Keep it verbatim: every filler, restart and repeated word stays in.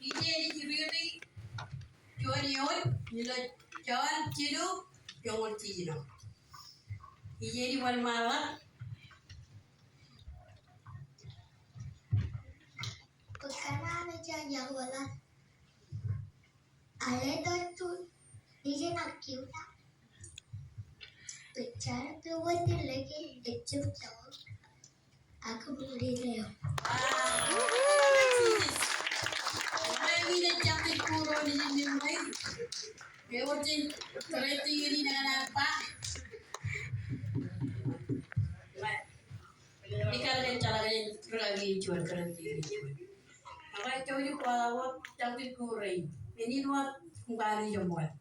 Ijeṇ ij riiti juon eoon ilo Jon jilu joñoul jiljino. Ijeṇ ij wōnṃaanḷọk. Bwe kōṇaan ej aō iaḷ wōt. Aḷe tok juon, ijeṇ ak kiiō ta. Bwe jar bwe wōt ḷọk ejjab to. Ak bōk ri leo. Ewōr jān kōrā eo ej ba. Ikar ej jeḷā ke jen rūkaki juon kōrā eo ej juon. Ak ej jouj im kwaḷọk wōt jān kōrā in. Eñin wōt, kwōn kanooj im wōt.